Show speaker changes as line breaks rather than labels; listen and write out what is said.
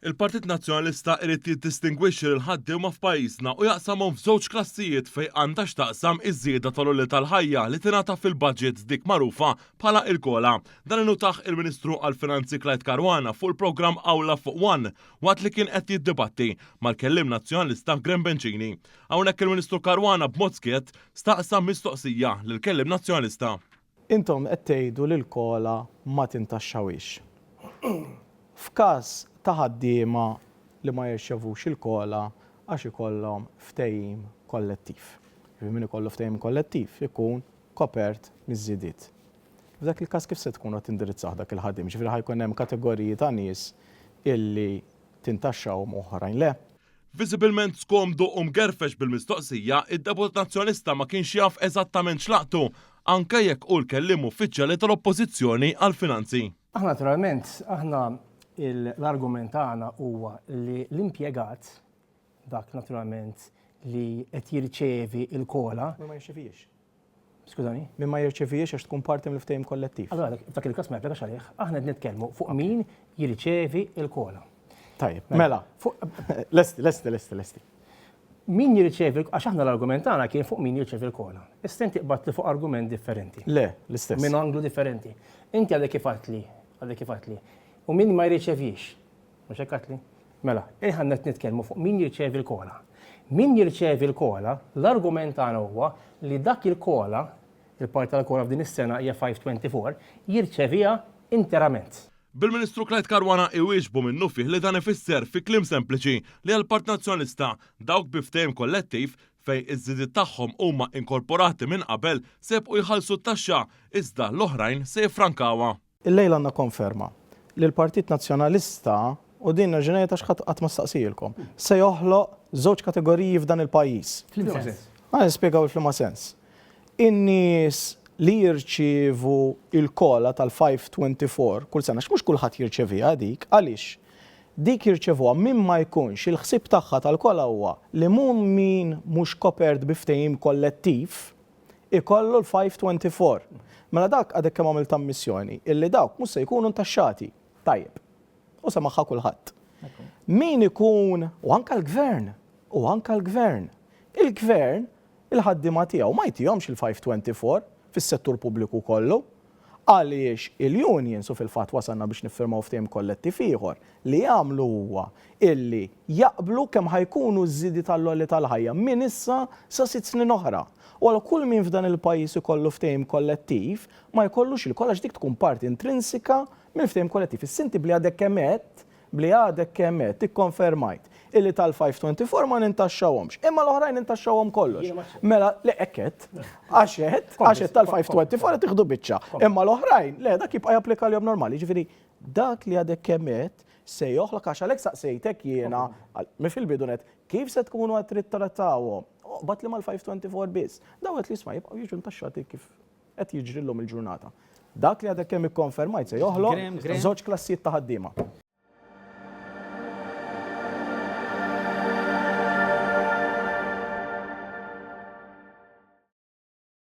Il-Partit Nazzjonalista irid jiddistingwixxi lill-ħaddiema f'pajjiżna u jaqsamhom f'żewġ klassijiet fejn għandha x'taqsam iż-żieda tal-għoli tal-ħajja li tingħata fil-budget dik magħrufa bħala il-COLA. Dan innutah il-Ministru għall-Finanzi Clyde Caruana fuq il-programm Awla fuq One waqt li kien qed jiddibatti mal-kelliem Nazzjonalista Graham Bencini. Hawnhekk il-Ministru Caruana b'mod skjett staqsa mistoqsija lill-kelliem Nazzjonalista.
Intom qed tgħidu li l-COLA ma tintaxxawhiex. F'każ ta' ħaddiema li ma jirċevux il-COLA għax ikollhom ftehim kollettiv. Jiġifieri min ikollu ftehim kollettiv ikun kopert miż-żidiet. F'dak il-każ kif se tkunu qed tindirizzawh dak il-ħaddiem? Jiġifieri ħa jkun hemm kategoriji ta' nies illi tintaxxahom u oħrajn le?
Viżibilment skomdu u mgerfex bil-mistoqsija, id-Deputat Nazzjonalista ma kienx jaf eżattament x'laqtu, anke jekk hu l-kelliem uffiċjali tal-Oppożizzjoni għall-Finanzi.
Aħna naturalment, aħna l-argument tagħna huwa li l-impjegat, dak naturalment li qed jirċevi l-COLA.
Min ma jirċevihiex.
Skużani?
Min ma jirċevihiex għax tkun parti mill-ftehim kollettiv.
Allura f'dak il-każ ma japplikax għalih. Aħna qed nitkellmu fuq min jirċevi l-kola.
Tajjeb, mela. Lesti, lesti, lesti, lesti.
Min jirċevi, għax aħna l-argument tagħna kien fuq min jirċevi l-kola. Issa inti qbadt li fuq argument differenti.
Le, l-istess.
Minn anglu differenti. Inti għadek kif għedtli, għadek kif għedtli. U min ma jirċevix. Mhux hekk għedtli? Mela, aħna qed nitkellmu fuq min jirċevi l-kola. Min jirċevi l-kola, l-argument tagħna huwa li dak il-kola, il-parti tal-kola f'din is-sena hija 524, jirċeviha interament.
Bil-Ministru Clyde Caruana iwieġbu minnufih li dan ifisser fi kliem sempliċi li għall-Partit Nazzjonalista dawk bi ftehim kollettiv fejn iż-żidiet tagħhom huma inkorporati minn qabel se jibqgħu jħallsu t-taxxa iżda l-oħrajn se jiffrankawha.
Illejla għandna konferma li l-Partit Nazzjonalista, u din nerġa' ngħid għax ħadd qatt ma staqsielkom, se joħloq żewġ kategoriji f'dan il-pajjiż.
F'liema sens?
Ħa nispjegaw f'liema sens. In-nies li jirċievu l-COLA tal-524 kull sena, għax mhux kulħadd jirċeviha dik, għaliex? Dik jirċevuha min ma jkunx, il-ħsieb tagħha tal-COLA huwa li min mhux kopert bi ftehim kollettiv, ikollu l-524. Mela dak għadek kemm għamilt ammissjoni illi dawk mhux se jkunu ntaxxati. Tajjeb. U semagħha kulħadd. Min ikun, u anke l-gvern, u anke l-gvern. Il-gvern, il-ħaddiema tiegħu ma jtihomx il-524 fis-settur pubbliku kollu. Għaliex il-unions, u fil-fatt wasalna biex niffirmaw ftehim kollettiv ieħor, li jagħmlu huwa illi jaqblu kemm ħa jkunu ż-żidiet għall-għoli tal-ħajja minn issa sa sitt snin oħra. U allura kull min f'dan il-pajjiż ikollu ftehim kollettiv ma jkollux il-koll għax dik tkun parti intrinsika mill-ftehim kollettiv. Issa inti bli għadek kemm għedt, bli għadek kemm għedt ikkonfermajt illi tal-524 ma nintaxxawhomx, imma l-oħrajn nintaxxawhom kollox. Mela, le hekk għedt. Għax għedt, għax għedt tal-524 qed tieħdu biċċa. Imma l-oħrajn, le dak jibqa' japplika għalihom normali. Jiġifieri dak li għadek kemm għedt se joħloq għax għalhekk saqsejtek jiena minn fil-bidu nett kif se tkunu qed trittrattawhom. Oqbad li mal-524 biss. Dawn qed li isma' jibqgħu jiġu ntaxxati kif qed jiġri llum il-ġurnata. Dak li għadek kemm ikkonfermajt se joħloq żewġ klassijiet ta' ħaddiema.